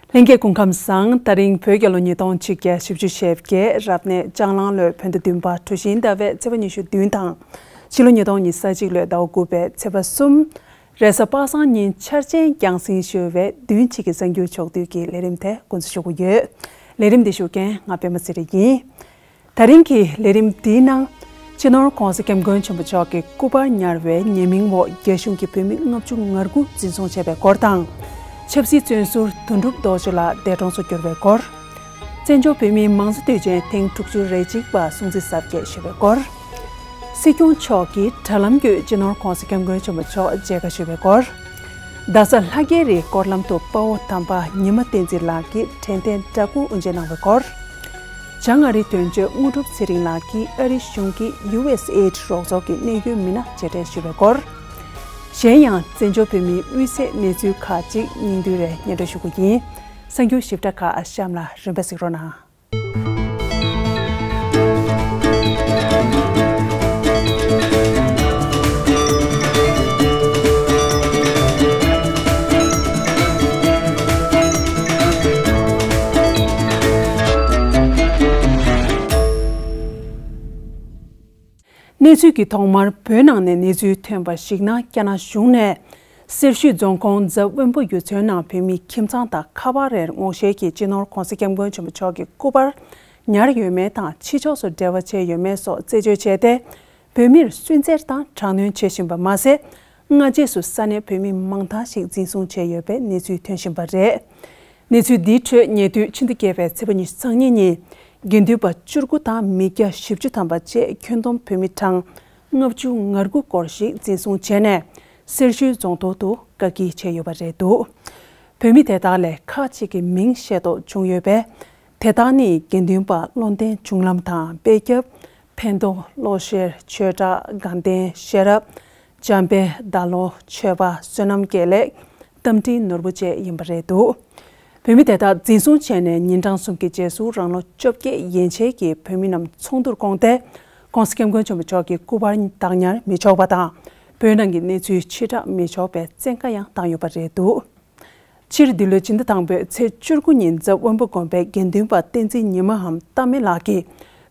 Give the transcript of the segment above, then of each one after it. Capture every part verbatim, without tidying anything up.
ལྷན་རྒྱས་སྐུ་ཁམས་བཟང་། ད་རིང་བོད་རྒྱལ་ལོ་ཉིས་སྟོང་ཆིག་བརྒྱ་བཞི་བཅུ་ཞེ་བརྒྱད། རབ་གནས་ལྕགས་གླང་ལོའི་བོད་ཟླ་བདུན་པ་གྲུ་བཞིའི་ཟླ་བའི་ཚེས་པ་ཉི་ཤུ་བདུན་དང་། ཕྱི་ལོ་ཉིས་སྟོང་ཉི་ཤུ་རྩ་གཅིག་ལོའི་ཟླ་བ་དགུ་པའི་ཚེས་པ་གསུམ། རེས་གཟའ་པ་སངས་ཉིན་འཆར་ཅན་རྒྱང་སྲིང་ཞུ་བའི་བདུན་གཅིག་གི་གསར་འགྱུར་ཕྱོགས་བསྡུས་ཀྱི་ལས་རིམ་དེ་འགོ་འཛུགས་ཞུ་གི་ཡོད། ལས་རིམ་འདི་ཞུ་མཁན་ང་པད་མ་ཚེ་རིང་ཡིན། ད་རིང་གི་ལས་རིམ་འདིའི་ནང་། སྤྱི་ནོར་༧གོང་ས་༧སྐྱབས་མགོན་ཆེན་པོ་མཆོག་གི་སྐུ་པར་ཉར་བའི་ཉེས་མིང་འོག་རྒྱ་གཞུང་གིས་བོད་མི་ལྔ་བཅུ་ང་དགུ་འཛིན་བཟུང་བྱས་པའི་སྐོར་དང་། ཆབ་སྲིད་བཙོན་ཟུར་དོན་གྲུབ་རྡོ་རྗེ་ལགས་འདས་གྲོངས་སུ་གྱུར་བའི་སྐོར། བཙན་བྱོལ་བོད་མིའི་མང་གཙོ་དུས་ཆེན་ཐེངས་དྲུག་ཅུ་རེ་གཅིག་པ་སྲུང་བརྩི་གཟབ་རྒྱས་ཞུས་པའི་སྐོར། སྲིད་སྐྱོང་མཆོག་གིས་དྲ་ལམ་བརྒྱུད་སྤྱི་ནོར་༧གོང་ས་༧སྐྱབས་མགོན་ཆེན་པོ་མཆོག་མཇལ་ཁ་ཞུས་པའི་སྐོར། རྡ་ས་ལྷ་རྒྱལ་རིའི་སྐོར་ལམ་དུ་དཔའ་བོ་དམ་པ་ཉི་མ་བསྟན་འཛིན་ལགས་ཀྱིས་དྲན་རྟེན་འདྲ་སྐུ་དབུ་འབྱེད་གནང་བའི་སྐོར། བྱང་ཨ་རིའི་དོན་གཅོད་དངོས་གྲུབ་ཚེ་རིང་ལགས་ཀྱིས་ཨ་རི་གཞུང་གིས་ཡུ་ཨེས་ཨེ་ཌི་རོགས་ཚོགས་ཀྱི་གནད་ཡོད་མི་སྣ་མཇལ་འཕྲད་ཞུས་པའི་སྐོར། གཞན་ཡང་བཙན་བྱོལ་བོད་མིའི་དབུས་སའི་གནས་ཚུལ་ཁག་ཅིག་སྙིང་བསྡུས་རེ་སྙན་སྒྲོན་ཞུ་རྒྱུ་ཡིན། གསར་འགྱུར་ཞིབ་ཕྲ་ཁག་གཤམ་ལ་རིམ་པས་གཟིགས་རོགས་གནང་། གནས་ཚུལ་གྱི་ཐོག་མར་བོད་ནང་ནས་གནས་ཚུལ་ཐོན་པར་གཞིགས་ན། རྒྱ་ནག་གཞུང་ནས་སེར་ཤུལ་རྫོང་ཁོངས་རྫ་དབོན་པོ་ཡུལ་ཚོའི་ནང་བོད་མི་ཁྱིམ་ཚང་དང་ཁ་པར་རེར་ངོ་ཤེས་ཀྱི་སྤྱི་ནོར་༧གོང་ས་༧སྐྱབས་མགོན་ཆེན་པོ་མཆོག་གི་སྐུ་པར་ཉར་ཡོད་མེད་དང་། ཕྱི་ཕྱོགས་སུ་འབྲེལ་བ་བྱས་ཡོད་མེད་སོགས་རྩད་གཅོད་བྱས་ཏེ། བོད་མིར་སུན་གཙེར་དང་དྲག་གནོན་བྱེད་བཞིན་པ་མ་ཟད། སྔ་རྗེས་སུ་ས་གནས་བོད་མི་མང་དག་ཞིག་འཛིན་བཟུང་བྱས་ཡོད་པའི་གནས་ཚུལ་ཐོན་བཞིན་པ་རེད། གནས་ཚུལ་འདིའི་ཁྲོད་ཉེ་དུས་ཕྱི་ཟླ་བརྒྱད་པའི་ཚེས་པ་ཉི་ཤུ་རྩ་གཉིས་ཉིན། དགེ་འདུན་པ་བཅུ་དགུ་དང་མི་བརྒྱ་བཞི་བཅུ་ཐམ་པ་བཅས་ཁྱོན་བསྡོམས་བོད་མི་གྲངས་ལྔ་བཅུ་ང་དགུ་སྐོར་ཞིག་འཛིན་བཟུང་བྱས་ནས་སེར་ཤུལ་རྫོང་ཐོག་ཏུ་བཀག་སྐྱིལ་བྱས་ཡོད་པ་རེད་འདུག་བོད་མི་དེ་དག་ལས་ཁག་ཅིག་གི་མིང་ཤེས་རྟོགས་བྱུང་ཡོད་པས། དེ་དག་ནི་དགེ་འདུན་པ་བློ་ལྡན་ཆུང་ལམ་དང་དཔེ་སྐྱབས། ཕན་ཐོགས། བློ་ཤེར། ཆོས་གྲགས། དགའ་ལྡན། ཤེས་རབ། འཇམ་དཔལ། ཟླ་ལོ། ཆོས་པ། བསོད་ནམས་དགེ་ལེགས། རྟ་མགྲིན་ནོར་བུ་བཅས་ཡིན་པ་རེད་འདུག་བོད་མི་དེ་དག་འཛིན་བཟུང་བྱས་ནས་ཉིན་གྲངས་གསུམ་གྱི་རྗེས་སུ་རང་ལོ་བཅོ་བརྒྱད་ཡན་ཆད་ཀྱི་བོད་མི་རྣམས་ཚོགས་འདུར་བསྐོངས་ཏེ། ༸གོང་ས་༸སྐྱབས་མགོན་ཆེན་པོ་མཆོག་གི་སྐུ་པར་བདག་ཉར་མི་ཆོག་པ་དང་། བོད་ནང་གི་གནས་ཚུལ་ཕྱིར་བསྒྲགས་མི་ཆོག་པའི་བཙན་བཀའ་ཡང་བཏང་ཡོད་པ་རེད་འདུག་ཕྱིར་འདི་ལོའི་སྤྱི་ཟླ་དང་པོའི་ཚེས་བཅུ་དགུ་ཉིན་རྫ་དབོན་པོ་དགོན་པའི་དགེ་འདུན་པ་བསྟན་འཛིན་ཉི་མའམ་རྟ་མེ་ལགས་ཀྱིས་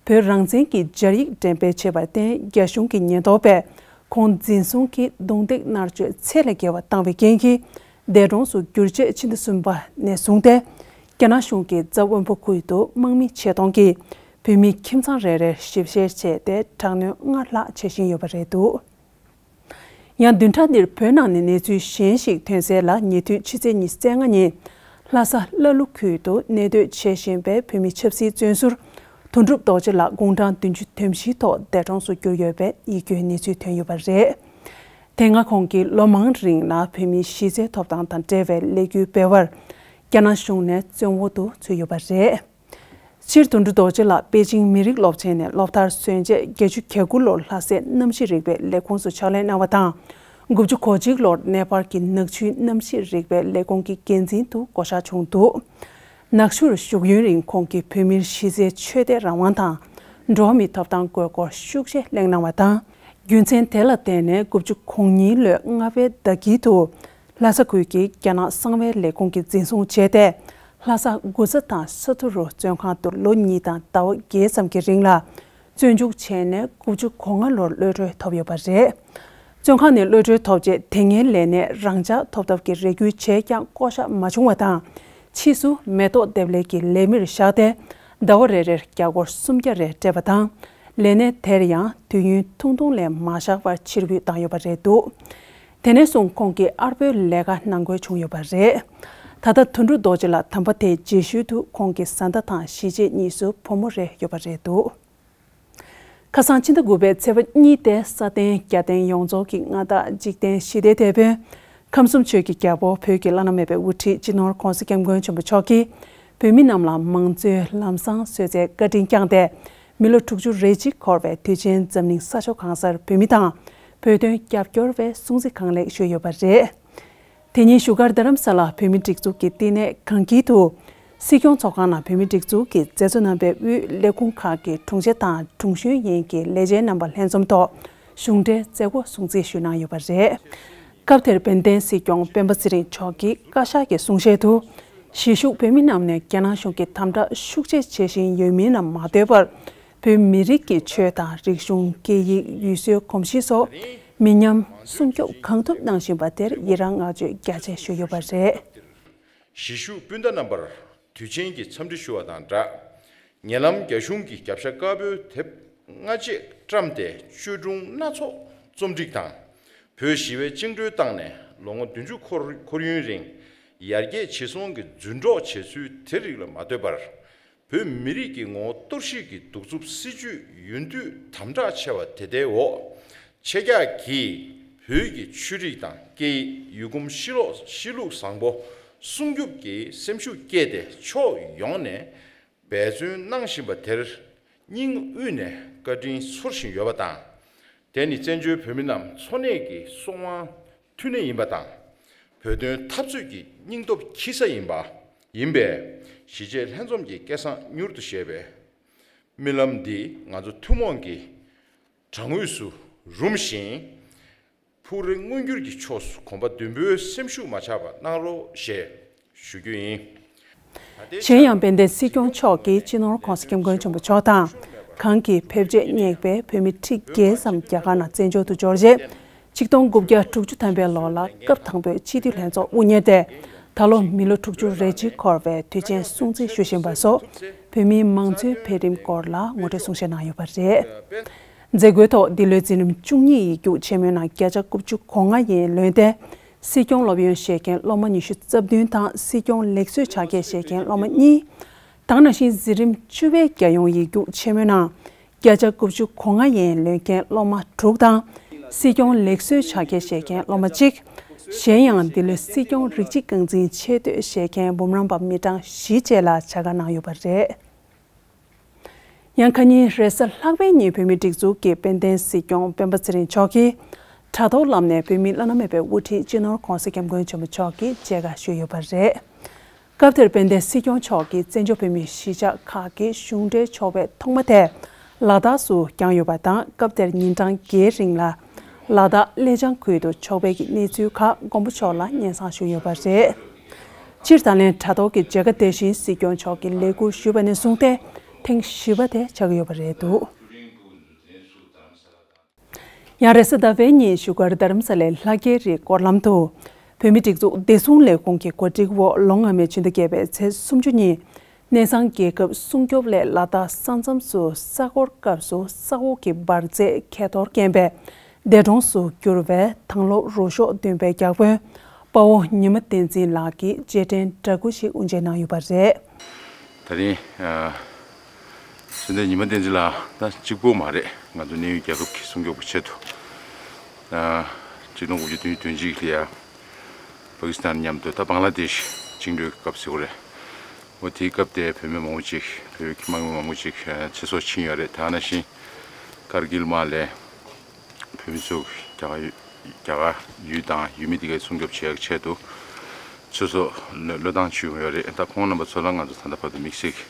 བོད་རང་བཙན་གྱི་སྦྱར་ཡིག་འགྲེམས་སྤེལ་བྱས་པར་བརྟེན། རྒྱ་གཞུང་གི་ཉེན་རྟོག་པས་ཁོང་འཛིན་བཟུང་གིས་རྡུང་རྡེག་མནར་གཅོད་ཚད་ལས་བརྒལ་བ་བཏང་བའི་རྐྱེན་གྱིས་འདས་གྲོངས་སུ་གྱུར་རྗེས་ཕྱི་ཟླ་གསུམ་པ་ནས་བཟུང་སྟེ། རྒྱ་ནག་གཞུང་གིས་རྫ་དབོན་པོ་ཁུལ་དུ་དམག་མི་ཆེད་གཏོང་གིས་བོད་མི་ཁྱིམ་ཚང་རེ་རེར་ཞིབ་བཤེར་བྱས་ཏེ་དྲག་གནོན་སྔར་ལྷག་བྱེད་བཞིན་ཡོད་པ་རེད་འདུག་ཡང་བདུན་ཕྲག་འདིར་བོད་ནང་ནས་གནས་ཚུལ་གཞན་ཞིག་ཐོན་གསལ་ལ། ཉེ་དུས་ཕྱི་ཚེས་ཉི་ཤུ་རྩ་ལྔ་ཉིན། ལྷ་ས་ཀླ་ཀློ་ཁུལ་དུ་གནས་སྡོད་བྱེད་བཞིན་པའི་བོད་མི་ཆབ་སྲིད་བཙོན་ཟུར་དོན་གྲུབ་རྡོ་རྗེ་ལགས་དགུང་གྲངས་བདུན་ཅུ་དོན་བཞིའི་ཐོག་འདས་གྲོངས་སུ་གྱུར་ཡོད་པའི་ཡིད་སྐྱོའི་གནས་ཚུལ་ཐོན་ཡོད་པ་རེད། དེ་སྔ་ཁོང་གིས་ལོ་མང་རིང་ལ་བོད་མིའི་གཞི་རྩའི་ཐོབ་ཐང་དང་འབྲེལ་བའི་ལས་འགུལ་སྤེལ་བར། རྒྱ་ནག་གཞུང་ནས་བཙོན་འོག་ཏུ་ཚུད་ཡོད་པ་རེད། སྤྱིར་དོན་གྲུབ་རྡོ་རྗེ་ལགས་པེ་ཅིང་མི་རིགས་སློབ་ཆེན་ནས་སློབ་མཐར་སོན་རྗེས། བརྒྱད་ཅུ་གྱ་དགུ་ལོར་ལྷ་སའི་གནམ་གཤིས་རིག་པའི་ལས་ཁུངས་སུ་ཕྱག་ལས་གནང་བ་དང་། དགུ་བཅུ་གོ་གཅིག་ལོར་ནེ་པཱལ་གྱི་ནག་ཆུའི་གནམ་གཤིས་རིག་པའི་ལས་ཁུངས་ཀྱི་འགན་འཛིན་དུ་བསྐོ་གཞག་བྱུང་འདུག་ནག་ཆུར་བཞུགས་ཡུན་རིང་ཁོང་གིས་བོད་མིར་གཞི་རྩའི་ཆོས་དད་རང་དབང་དང་། འགྲོ་བ་མིའི་ཐོབ་ཐང་དགོས་སྐོར་ཤུགས་ཆེ་གླེང་གནང་བ་དང་། རྒྱུ་མཚན་དེ་ལ་བརྟེན་ནས་དགུ་བཅུ་གོ་གཉིས་ལོའི་ལྔ་པའི་ཟླ་དཀྱིལ་དུ། ལྷ་ས་ཁུལ་གྱི་རྒྱ་ནག་གསང་བའི་ལས་ཁུངས་ཀྱིས་འཛིན་བཟུང་བྱས་ཏེ། ལྷ་ས་དགུ་ཚ་དང་ས་ཐུ་རུ་བཙོན་ཁང་དུ་ལོ་གཉིས་དང་ཟླ་བ་བརྒྱད་ཙམ་གྱི་རིང་ལ། བཙོན་འཇུག་བྱས་ནས་དགུ་བཅུ་གོ་ལྔ་ལོར་གློད་གྲོལ་ཐོབ་ཡོད་པ་རེད། བཙོན་ཁང་ནས་གློད་གྲོལ་ཐོབ་རྗེས་དེ་སྔའི་ལས་གནས་རང་འཇགས་ཐོབ་ཐབས་ཀྱི་རེ་སྐུལ་བྱས་ཀྱང་བསྐོ་གཞག་མ་བྱུང་བ་དང་། ཕྱིས་སུ་མེ་ཏོག་འདེབས་ལས་ཀྱི་ལས་མིར་བཞག་སྟེ། ཟླ་བ་རེ་རེར་རྒྱ་སྒོར་སུམ་བརྒྱ་རེ་སྤྲད་པ་དང་། ལས་གནས་དེར་ཡང་དུས་ཡུན་ཐུང་ཐུང་ལས་མ་བཞག་པར་ཕྱིར་འབུད་བཏང་ཡོད་པ་རེད་འདུག་དེ་ནས་བཟུང་ཁོང་གིས་ཨར་པོའི་ལས་ཀ་གནང་དགོས་བྱུང་ཡོད་པ་རེད། ད་ལྟ་དོན་གྲུབ་རྡོ་རྗེ་ལགས་དམ་པ་དེའི་རྗེས་ཤུལ་དུ་ཁོང་གི་བཟའ་ཟླ་དང་གཞིས་བྱེས་གཉིས་སུ་བུ་མོ་རེ་ཡོད་པ་རེད་འདུག་ཁ་སང་ཕྱི་ཟླ་དགུ་པའི་ཚེས་པ་གཉིས་ཏེ་སྲ་བརྟན་རྒྱལ་བསྟན་ཡོངས་རྫོགས་ཀྱི་མངའ་བདག་འཇིག་རྟེན་ཞི་བདེའི་དེད་དཔོན། ཁམས་གསུམ་ཆོས་ཀྱི་རྒྱལ་པོ་བོད་ཀྱི་བླ་ན་མེད་པའི་དབུ་ཁྲིད་སྤྱི་ནོར་༸གོང་ས་༸སྐྱབས་མགོན་ཆེན་པོ་མཆོག་གིས་བོད་མི་རྣམས་ལ་མང་གཙོའི་ལམ་བཟང་བཟོས་རྩལ་བཀའ་དྲིན་བསྐྱངས་ཏེ། མི་ལོ་དྲུག་ཅུ་རེ་གཅིག་འཁོར་བའི་དུས་ཆེན་འཛམ་གླིང་ས་ཕྱོགས་གང་སར་བོད་མི་དང་བོད་དོན་རྒྱབ་སྐྱོར་བའི་སྲུང་བརྩི་གང་ལེགས་ཞུས་ཡོད་པ་རེད། དེ་ཉིན་བཞུགས་སྒར་རྡ་རམ་ས་ལ་བོད་མིའི་སྒྲིག་འཛུགས་ཀྱི་བསྟི་གནས་གངས་སྐྱིད་དུ། སྲིད་སྐྱོང་ཚོགས་ཁང་ནང་བོད་མིའི་སྒྲིག་འཛུགས་ཀྱི་མཛད་གཙོ་རྣམ་པའི་དབུས་ལས་ཁུངས་ཁག་གི་དྲུང་ཆེ་དང་དྲུང་གཞོན་ཡན་གྱི་ལས་བྱེད་རྣམ་པ་ལྷན་འཛོམས་ཐོག་གཞུང་འབྲེལ་མཛད་སྒོ་སྲུང་བརྩི་ཞུས་གནང་ཡོད་པ་རེད། སྐབས་དེར་དཔལ་ལྡན་སྲིད་སྐྱོང་སྤེན་པ་ཚེ་རིང་མཆོག་གིས་བཀའ་ཤག་གི་གསུང་བཤད་དུ། གཞིས་བཞུགས་བོད་མི་རྣམས་ནས་རྒྱ་ནག་གཞུང་གི་དམ་དྲག་ཤུགས་ཆེ་བྱེད་བཞིན་ཡོད་མིན་ལ་མ་ལྟོས་པར། བོད་མི་རིགས་ཀྱི་ཆོས་དང་རིག་གཞུང་། སྐད་ཡིག་ཡུལ་སྲོལ་གོམས་གཤིས་སོགས་མི་ཉམས་སྲུང་སྐྱོབ་གང་ཐུབ་གནང་བཞིན་པ་དེར་ཡི་རང་བསྔགས་བརྗོད་རྒྱ་ཆེ་ཞུས་ཡོད་པ་རེད། གཞིས་བཞུགས་སྤུན་ཟླ་རྣམ་པར་དུས་ཆེན་གྱི་འཚམས་འདྲི་ཞུ་བ་དང་སྦྲགས། ཉེ་ལམ་རྒྱ་གཞུང་གིས་རྒྱབ་ཤ་དཀར་པོའི་དེབ་སྔ་རྗེས་བཀྲམ་སྟེ་བཅོས་སྒྲུང་སྣ་ཚོགས་རྩོམ་སྒྲིག་དང་། བོད་ཞི་བའི་བཅིངས་འགྲོལ་བཏང་ནས་ལོ་ངོ་བདུན་ཅུ་འཁོར་འཁོར་ཡུན་རིང་ཡར་རྒྱས་ཇེ་བཟང་གི་རྫུན་སྒྲོག་བྱེད་ཚུལ་དེ་རིགས་ལ་མ་ལྟོས་པར། བོད་མི་རིགས་ཀྱི་ངོ་བོ་གཏོར་བཤིག་གི་གདུག་རྩུབ་སྲིད་ཇུས་ཡུན་དུས་དམ་དྲག་ཆེ་བ་དེ་ལྟའི་འོག་ཆེད་བཅགས་ཀྱིས་བོད་ཀྱི་ཆོས་རིག་དང་སྐད་ཡིག་ཡུལ་གོམས་གཤིས་ལོག་གཤིས་ལུགས་བཟང་པོ་སྲུང་སྐྱོབ་ཀྱི་སེམས་ཤུགས་བསྐྱེད་དེ་ཕྱོགས་ཡོངས་ནས་འབད་བརྩོན་གནང་བཞིན་པ་དེར་སྙིང་དབུས་ནས་བཀའ་དྲིན་ཚོར་བཞིན་ཡོད་པ་དང་། དེ་ནི་བཙན་བྱོལ་བོད་མི་རྣམས་འཚོ་གནས་ཀྱི་སྲོག་དབང་མཐུན་གནས་ཡིན་པ་དང་། བོད་དོན་འཐབ་རྩོད་ཀྱི་སྙིང་སྟོབས་འཁྱིལ་ས་ཡིན་པ་ཡིན་པས། གཞིས་བྱེས་ལྷན་འཛོམས་ཀྱི་སྐལ་བཟང་མྱུར་དུ་བཞད་པའི་རྨི་ལམ་འདི་ང་ཚོ་ཐུན་མོང་གི་དྲ་ངོས་སུ་རུམ་ཞིང་། ཕུགས་རེ་མངོན་འགྱུར་གྱི་ཕྱོགས་སུ་གོམ་པ་མདུན་སྤོས་སེམས་ཤུགས་མ་ཆག་པ་གནང་རོགས་ཞེས་ཞུ་རྒྱུ་ཡིན། གཞན་ཡང་དཔལ་ལྡན་སྲིད་སྐྱོང་མཆོག་གིས་སྤྱི་ནོར་༧གོང་ས་༧སྐྱབས་མགོན་ཆེན་པོ་མཆོག་དང་། གང་གི་ཕེབས་རྗེས་བསྙེགས་པའི་བོད་མི་ཁྲི་བརྒྱད་ཙམ་རྒྱ་གར་ནང་བཙན་བྱོལ་དུ་འབྱོར་རྗེས། ཆིག་སྟོང་དགུ་བརྒྱ་དྲུག་ཅུ་ཐམ་པའི་ལོ་ལ་སྐབས་དང་པོའི་སྤྱི་འཐུས་ལྷན་ཚོགས་དབུ་གཉེར་ཏེ། ད་ལོ་མི་ལོ་དྲུག་ཅུ་རེ་གཅིག་འཁོར་བའི་དུས་ཆེན་སྲུང་བརྩི་ཞུ་བཞིན་པ་སོགས་བོད་མིའི་མང་གཙོའི་འཕེལ་རིམ་སྐོར་ལ་ངོ་སྤྲོད་གསུང་བཤད་གནང་ཡོད་པ་རེད། མཛད་སྒོའི་ཐོག་འདི་ལོའི་འཛིན་རིམ་བཅུ་གཉིས་ཡིག་རྒྱུགས་ཆེན་མོའི་ནང་བརྒྱ་ཆ་དགུ་བཅུ་གོ་ལྔ་ཡན་ལོན་ཏེ། སྲིད་སྐྱོང་སློབ་ཡོན་བཞེས་མཁན་སློབ་མ་ཉི་ཤུ་རྩ་བདུན་དང་སྲིད་སྐྱོང་ལེགས་གསོའི་ཕྱག་འཁྱེར་བཞེས་མཁན་སློབ་མ་གཉིས། དེ་ནང་བཞིན་འཛིན་རིམ་བཅུ་པའི་རྒྱལ་ཡོངས་ཡིག་རྒྱུགས་ཆེན་མོའི་ནང་། བརྒྱ་ཆ་དགུ་བཅུ་གོ་ལྔ་ཡན་ལོན་མཁན་སློབ་མ་དྲུག་དང་། སྲིད་སྐྱོང་ལེགས་གསོའི་ཕྱག་འཁྱེར་བཞེས་མཁན་སློབ་མ་གཅིག་གཞན་ཡང་འདི་ལོའི་སྲིད་སྐྱོང་རིགས་གཅིག་རྐང་འཛིན་ཆེ་བསྟོད་བཞེས་མཁན་འབུམ་རམས་པ་མི་གྲངས་བཞི་བཅས་ལ་བྱ་དགའ་གནང་ཡོད་པ་རེད། ཡང་ཁ་ཉིན་རེས་གཟའ་ལྷག་པའི་ཉིན་བོད་མིའི་སྒྲིག་འཛུགས་ཀྱི་དཔལ་ལྡན་སྲིད་སྐྱོང་སྤེན་པ་ཚེ་རིང་མཆོག་གིས་དྲ་ཐོག་ལམ་ནས་བོད་མིའི་བླ་ན་མེད་པའི་དབུ་ཁྲིད་སྤྱི་ནོར་༧གོང་ས་༧སྐྱབས་མགོན་ཆེན་པོ་མཆོག་གི་མཇལ་ཁ་ཞུས་ཡོད་པ་རེད། སྐབས་དེར་དཔལ་ལྡན་སྲིད་སྐྱོང་མཆོག་གིས་བཙན་བྱོལ་བོད་མིའི་གཞིས་ཆགས་ཁག་གི་གཞུང་འབྲེལ་ཕྱོགས་བསྐྱོད་ཐོག་མ་དེ་ལ་དྭགས་སུ་བསྐྱངས་ཡོད་པ་དང་། སྐབས་དེར་ཉིན་གྲངས་བརྒྱད་རིང་ལ་ལ་དྭགས་ཀླེ་བྱང་ཁུལ་དུ་ཕྱོགས་ཕེབས་ཀྱི་གནས་ཚུལ་ཁག་མགོན་པོ་མཆོག་ལ་སྙན་སེང་ཞུས་ཡོད་པ་རེད། སྤྱིར་ད་ལན་དྲ་ཐོག་གི་མཇལ་ཁ་དེ་བཞིན་སྲིད་སྐྱོང་མཆོག་གིས་ལས་འཁུར་ཞུས་པ་ནས་བཟུང་སྟེ་ཐེངས་བཞི་པ་དེ་ཆགས་ཀྱི་ཡོད་པ་རེད་འདུག་ཡང་རེས་གཟའ་ཟླ་བའི་ཉིན་བཞུགས་སྒར་རྡ་རམ་ས་ལའི་ལྷ་རྒྱལ་རིའི་སྐོར་ལམ་དུ། བོད་མིའི་སྒྲིག་འཛུགས་བདེ་སྲུང་ལས་ཁུངས་ཀྱི་གོ་སྒྲིག་འོག་ལོ་སྔ་མའི་ཕྱི་ཟླ་བརྒྱད་པའི་ཚེས་སུམ་ཅུ་ཉིན། གནས་ཚང་རྒྱལ་ཁབ་སྲུང་སྐྱོབ་སླད་ལ་དྭགས་ས་མཚམས་སུ་ས་སྐོར་སྐབས་སུ་ས་འོག་གི་འབར་རྫས་ཁྱད་གཏོར་རྐྱེན་པས་འདས་གྲོངས་སུ་གྱུར་བའི་དྭང་བློ་རུ་ཤོག་བདུན་པའི་བརྒྱ་དཔོན་དཔའ་བོ་ཉི་མ་བསྟན་འཛིན་ལགས་ཀྱི་རྗེས་དྲན་འདྲ་སྐུ་ཞིག་དབུ་འབྱེད་གནང་ཡོད་པ་རེད། ད་རིང་། ཨ། གསོལ་འདེབས་ཉི་མ་བསྟན་འཛིན་ལགས་ད་གཅིག་པོ་མ་རེད། ང་ཚོ་གནས་ཡུལ་རྒྱལ་ཁབ་ཀྱི་སྲུང་སྐྱོབ་ཀྱི་ཆེད་དུ། ཨ། ཆིག་སྟོང་དགུ་བརྒྱ་བདུན་ཅུ་དོན་གཅིག་ལ་ཡ། པ་ཀི་སི་ཐན་མཉམ་དུ་ད་བང་ལ་དེཤ་བཅིངས་འགྲོལ་གྱི་སྐབས་ཟེར་དགོས་རེད། འོ་དེའི་སྐབས་དེ་བོད་མི་མང་པོ་ཅིག་བོད་ཀྱི་དམག་མི་མང་པོ་ཅིག་ཚེ་སྲོག་ཕྱིན་ཡོད་རེད། དེ་ནང་བཞིན་ཀར་གིལ་དམག་ལས། བོད་མི་ཚོ་རྒྱ་གར་རྒྱ་གར་ཡུལ་དང་ཡུལ་མི་དེ་གའི་སྲུང་སྐྱོབ་བྱེད་ཡག་ཆེད་དུ་ཚེ་སྲོག་བློས་བློས་བཏང་བྱས་ཡོང་ཡོད་རེད། ད་ཁོང་རྣམ་པ་ཚོ་ལ་ང་ཚོ་ད་ལྟ་བར་དུ་དམིགས་བསལ་གྱི་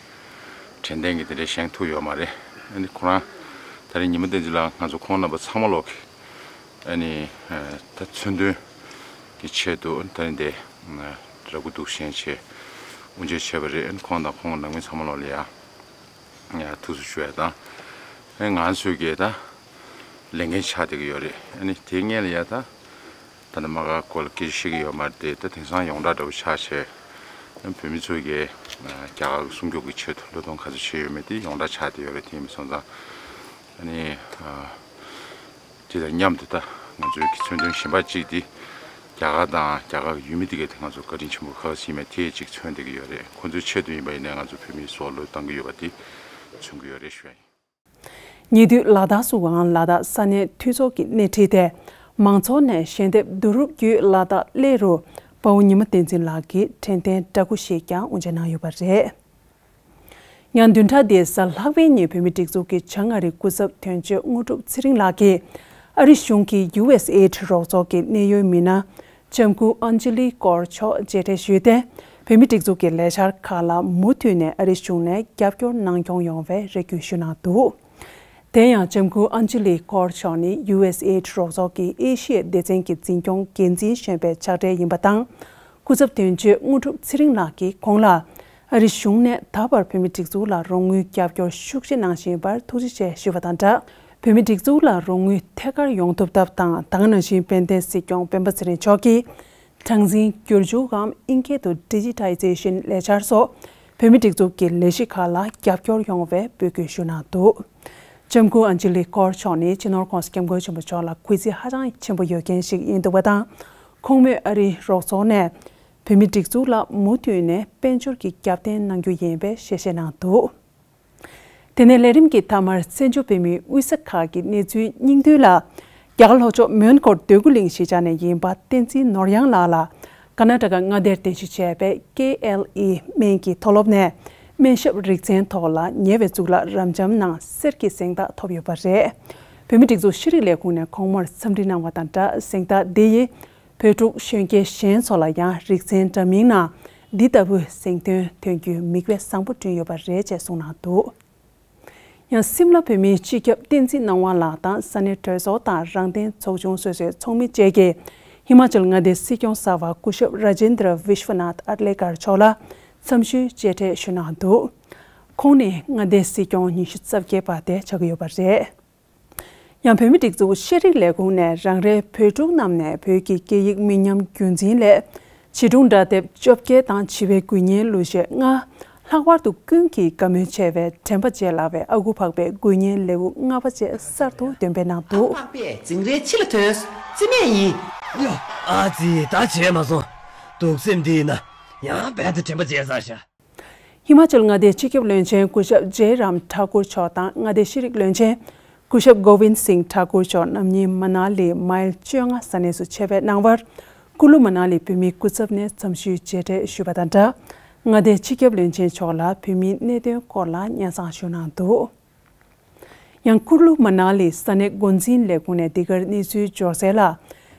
དྲན་རྟེན་གྱི་དེ་འདྲའི་བཞེངས་ཐུབ་ཡོད་མ་རེད། ཨ་ནི་ཁོ་རང་ད་རིང་ཉི་མ་བསྟན་འཛིན་ལགས་ང་ཚོ་ཁོང་རྣམ་པ་ཚང་མ་ལོག་གི་ཨ་ནི་ད་མཚོན་དོན་གྱི་ཆེད་དུ་ད་རིང་དེ་ར་སྐུ་གདུང་བཞེངས་བྱས་དབུ་འབྱེད་བྱས་པ་རེད། ཨ་ནི་ཁོང་དང་ཁོང་ནང་མི་ཚང་མ་ལོག་ལ་ཡ། ཡ། ཐུགས་སུ་ཆུད་ཡ་དང་། ཨེ་ང་ཚོས་ཀྱི་ད་ལས་འགན་ཆགས་བསྡད་ཀྱི་ཡོད་རེད། ཨ་ནི་དེ་སྔོན་ལ་ཡ་ད་ད་ནི་དམག་སྒར་སྐོར་ལ་སྐད་ཆ་བཤད་ཀྱི་ཡོད་མ་རེད་དེ། ད་དེང་སང་ཡོངས་གྲགས་འདྲ་པོ་ཆགས་བྱས། ཨ་བོད་མི་ཚོས་ཀྱི་རྒྱ་གར་གྱི་སྲུང་སྐྱོབ་ཀྱི་ཆེད་དུ་བློས་གཏོང་ག་ཚོད་བྱས་ཡོད་མེད་དེ་ཡོངས་གྲགས་ཆགས་བསྡད་ཡོད་རེད། དེ་ཡིན་པ་སོང་ཙང་ཨ་ནི། དེ་དང་མཉམ་དུ་ད་ང་ཚོའི་གི་མཚོན་དོན་གཞན་པ་གཅིག་དེ་རྒྱ་གར་དང་རྒྱ་གར་གྱི་ཡུལ་མི་དེ་གས་དེ་ང་ཚོ་བཀའ་དྲིན་ཆེན་པོ་ག་ཚོད་ཡིན་མེད་དེ་གཅིག་མཚོན་བསྡད་ཀྱི་ཡོད་རེད། ཁོ་ཚོའི་ཆེད་དུ་ཡིན་པ་ཡིན་ནའི་ང་ཚོ་བོད་མིའི་སྲོག་བློས་བཏང་གི་ཡོད་པ་དེ་མཚོན་གྱི་ཡོད་རེད་ཞུ་ཡ་ཡིན། ཉེ་དུས་ལ་དྭགས་སུའང་ལ་དྭགས་ས་གནས་འཐུས་ཚོགས་ཀྱིས་སྣེ་ཁྲིད་དེ་མང་ཚོགས་ནས་ཞལ་འདེབས་བསྡུ་རུབ་བརྒྱུད་ལ་དྭགས་གླེ་རུ་དཔའ་བོ་ཉི་མ་བསྟན་འཛིན་ལགས་ཀྱི་དྲན་རྟེན་འདྲ་སྐུ་ཞིག་ཀྱང་དབུ་འབྱེད་གནང་ཡོད་པ་རེད། ཡང་བདུན་ཕྲག་འདིའི་གཟའ་ལྷག་པའི་ཉིན་བོད་མིའི་སྒྲིག་འཛུགས་ཀྱི་བྱང་ཨ་རིའི་སྐུ་ཚབ་དོན་གཅོད་དངོས་གྲུབ་ཚེ་རིང་ལགས་ཀྱིས་ཨ་རི་གཞུང་གི་ཡུ་ཨེས་ཨེ་ཌི་རོགས་ཚོགས་ཀྱི་གནད་ཡོད་མི་སྣ་ལྕམ་སྐུ་ཨན་ཇི་ལི་ཀོར་མཆོག་མཇལ་འཕྲད་ཞུས་ཏེ། བོད་མིའི་སྒྲིག་འཛུགས་ཀྱི་ལས་འཆར་ཁག་ལ་མུ་མཐུད་ནས་ཨ་རི་གཞུང་ནས་རྒྱབ་སྐྱོར་གནང་སྐྱོང་ཡོང་བའི་རེ་སྐུལ་ཞུས་གནང་འདུག་དེ་ཡང་ལྕམ་སྐུ་ཨན་ཇི་ལི་ཀོར་མཆོག་ནི་ཡུ་ཨེས་ཨེ་ཌི་རོགས་ཚོགས་ཀྱི་ཨེ་ཤི་ཡའི་སྡེ་ཚན་གྱི་འཛིན་སྐྱོང་འགན་འཛིན་གཞོན་པའི་ཕྱག་སྦྲེལ་ཡིན་པ་དང་། སྐུ་ཚབ་དོན་གཅོད་དངོས་གྲུབ་ཚེ་རིང་ལགས་ཀྱིས་ཁོང་ལ་ཨ་རི་གཞུང་ནས་ད་བར་བོད་མིའི་སྒྲིག་འཛུགས་ལ་རོགས་དངུལ་རྒྱབ་སྐྱོར་ཤུགས་ཆེ་གནང་བཞིན་པར་ཐུགས་རྗེ་ཆེ་ཞུས་པ་དང་སྦྲགས། བོད་མིའི་སྒྲིག་འཛུགས་ལ་རོགས་དངུལ་ཐད་ཀར་ཡོང་ཐུབ་ཐབས་དང་། ད་ག་ནང་བཞིན་དཔལ་ལྡན་སྲིད་སྐྱོང་སྤེན་པ་ཚེ་རིང་མཆོག་གིས་གྲངས་འཛིན་བསྒྱུར་བཅོས་གམ་ཨིན་སྐད་དུ་Digitization ལས་འཆར་སོགས་བོད་མིའི་སྒྲིག་འཛུགས་ཀྱི་ལས་གཞི་ཁག་ལ་རྒྱབ་སྐྱོར་ཡོང་བའི་འབོད་སྐུལ་ཞུས་གནང་འདུག་ལྕམ་སྐུ་ཨན་ཇི་ལི་ཀོར་མཆོག་ནི་སྤྱི་ནོར་༸གོང་ས་༸སྐྱབས་མགོན་ཆེན་པོ་མཆོག་ལ་གུས་བརྩི་ཧ་ཅང་ཆེན་པོ་ཡོད་མཁན་ཞིག་ཡིན་འདུག་པ་དང་། ཁོང་མོས་ཨ་རིའི་རོགས་ཚོགས་ནས་བོད་མིའི་སྒྲིག་འཛུགས་ལ་མུ་མཐུད་ནས་དཔལ་འབྱོར་གྱི་རྒྱབ་རྟེན་གནང་རྒྱུ་ཡིན་པའི་ཞལ་བཞེས་གནང་འདུག་དེ་ནས་ལས་རིམ་གྱི་མཐའ་མར་བཙན་བྱོལ་བོད་མིའི་དབུས་ས་ཁག་གི་གནས་ཚུལ་སྙིང་བསྡུས་ལ། རྒྱ་གར་ལྷོ་ཕྱོགས་མོན་གྷོ་འདོད་རྒུ་གླིང་གཞིས་ཆགས་ནས་ཡིན་པ་བསྟན་འཛིན་ནོར་གཡང་ལགས་ལ་ཀར་ནཱ་ཊ་ཀ་མངའ་སྡེར་རྟེན་གཞི་བྱས་པའི་ཀེ་ཨེལ་ཨི་སྨན་གྱི་མཐོ་སློབ་ནས་སྨན་ཞབས་རིག་ཚན་ཐོག་ལ་ཉེ་བའི་གཙུག་ལག་རབ་འབྱམས་ནང་གསེར་གྱི་གཟེངས་རྟགས་ཐོབ་ཡོད་པ་རེད། བོད་མིའི་སྒྲིག་འཛུགས་ཤེས་རིག་ལས་ཁུངས་ནས་ཁོང་མོར་འཚམས་འདྲི་གནང་བ་དང་སྦྲགས། གཟེངས་རྟགས་འདི་ཡིས་བོད་ཕྲུག་གཞོན་སྐྱེས་གཞན་ཚོ་ལ་ཡང་རིག་ཚན་འདྲ་མིན་ནང་འདི་ལྟ་བུའི་གཟེངས་ཐོན་ཐོན་རྒྱུའི་མིག་དཔེ་བཟང་པོ་བསྐྲུན་ཡོད་པ་རེད་ཅེས་གསུངས་གནང་འདུག་ཡང་སིམ་ལ་བོད་མིའི་སྤྱི་ཁྱབ་བསྟན་འཛིན་སྣང་བ་ལགས་དང་ས་གནས་གྲོས་ཚོགས་དང་རང་བདེན་ཚོགས་ཆུང་སོ་སོའི་ཚོགས་མི་བཅས་ཀྱིས་ཧི་མ་ཅལ་མངའ་སྡེའི་སྲིད་སྐྱོང་གསར་པ་སྐུ་ཞབས་Rajendra Vishwanath Arlekar མཆོག་ལ་འཚམས་ཞུའི་མཇལ་འཕྲད་ཞུས་གནང་འདུག་ཁོང་ནི་མངའ་སྡེའི་སྲིད་སྐྱོང་ཉི་ཤུ་རྩ་བརྒྱད་པ་དེ་ཆགས་ཀྱི་ཡོད་པ་རེད། ཡང་བོད་མིའི་སྒྲིག་འཛུགས་ཤེས་རིག་ལས་ཁུངས་ནས་རང་རེའི་བོད་ཕྲུག་རྣམས་ནས་བོད་ཀྱི་སྐད་ཡིག་མི་ཉམས་རྒྱུན་འཛིན་སླད་བྱིས་སྒྲུང་སྒྲ་དེབ་བཅོ་བརྒྱད་དང་བྱིས་པའི་འགུལ་བརྙན་གླུ་གཞས་ལྔ། ལྷག་པར་དུ་ཀུན་གྱིས་དགའ་མོས་བྱེད་པའི་དྲན་པ་བརྗེད་སླ་བའི་ཨ་ཁུ་འཕགས་པའི་འགུལ་བརྙན་ལེའུ་ལྔ་པ་བཅས་གསར་དུ་འདོན་སྤེལ་གནང་འདུག་འཕགས་པས་འཛིང་རལ་ཕྱི་ལ་ཐོན། རྩིས་མེད་ཡིན། ཡ། ཨ་ཙི། ད་བྱས་མ་སོང་། གདུག་སེམས་འདི་ཡིན་ན་ཡང་རྦད་དེ་དྲན་པ་བརྗེད་ཚར་ཤག་ཧི་མ་ཅལ་མངའ་སྡེའི་སྤྱི་ཁྱབ་བློན་ཆེན་སྐུ་ཞབས་ཇེ་རམ་ཐཱ་ཀུར་མཆོག་དང་མངའ་སྡེའི་ཤེས་རིག་བློན་ཆེན་སྐུ་ཞབས་གོ་བིན་སིང་ཐཱ་ཀུར་མཆོག་རྣམ་གཉིས་མ་ན་ལི་མའིལ་བཅོ་ལྔ་ས་གནས་སུ་ཆེད་ཕེབས་གནང་བར། ཀུ་ལུ་མ་ན་ལི་བོད་མིའི་སྐུ་ཚབ་ནས་འཚམས་ཞུའི་མཇལ་འཕྲད་ཞུས་པ་དང་སྦྲགས། མངའ་སྡེའི་སྤྱི་ཁྱབ་བློན་ཆེན་མཆོག་ལ་བོད་མིའི་གནད་དོན་སྐོར་ལ་སྙན་སེང་ཞུས་གནང་འདུག་ཡང་ཀུ་ལུ་མ་ན་ལི་ས་གནས་འགོ་འཛིན་ལས་ཁུངས་ནས་འདི་གར་གནས་ཚུལ་འབྱོར་གསལ་ལ།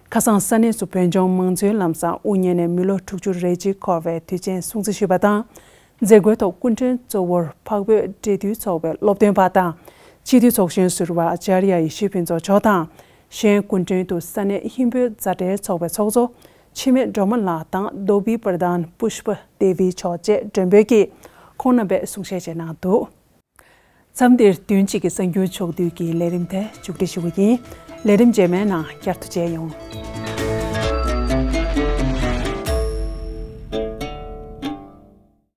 ཁ་སང་ས་གནས་སུ་བོད་ལྗོངས་མང་གཙོའི་ལམ་སང་དབུ་བརྙེས་ནས་མི་ལོ་དྲུག་ཅུ་རེ་གཅིག་འཁོར་བའི་དུས་ཆེན་སྲུང་བརྩི་ཞུས་པ་དང་། མཛད་སྒོའི་ཐོག་སྐུ་མགྲོན་གཙོ་བོར་འཕགས་བོད་འབྲེལ་མཐུད་ཚོགས་པའི་སློབ་སྟོན་པ་དང་། སྤྱི་འཐུས་ཚོགས་གཞོན་ཟུར་པ་ཨ་ཅཱརྱ་ཡེ་ཤེས་ཕུན་ཚོགས་མཆོག་དང་། གཞན་སྐུ་མགྲོན་དུ་ས་གནས་ཧིན་བོད་མཛའ་འབྲེལ་ཚོགས་པའི་ཚོགས་གཙོ་འཆི་མེད་སྒྲོལ་མ་ལགས་དང་རྡོ་བི་པར་དཱན་པུཤ་པ་དེ་བི་མཆོག་བཅས་མགྲོན་འབོད་ཀྱིས་ཁོང་རྣམ་པས་གསུང་བཤད་བྱས་གནང་འདུག་མཚམས་འདིར་བདུན་གཅིག་གི་གསར་འགྱུར་ཕྱོགས་བསྡུས་ཀྱི་ལས་རིམ་དེ་མཇུག་སྒྲིལ་ཞུ་གི་ཡིན། ལས་རིམ་རྗེས་མའི་ནང་བསྐྱར་དུ་མཇལ་ཡོང་།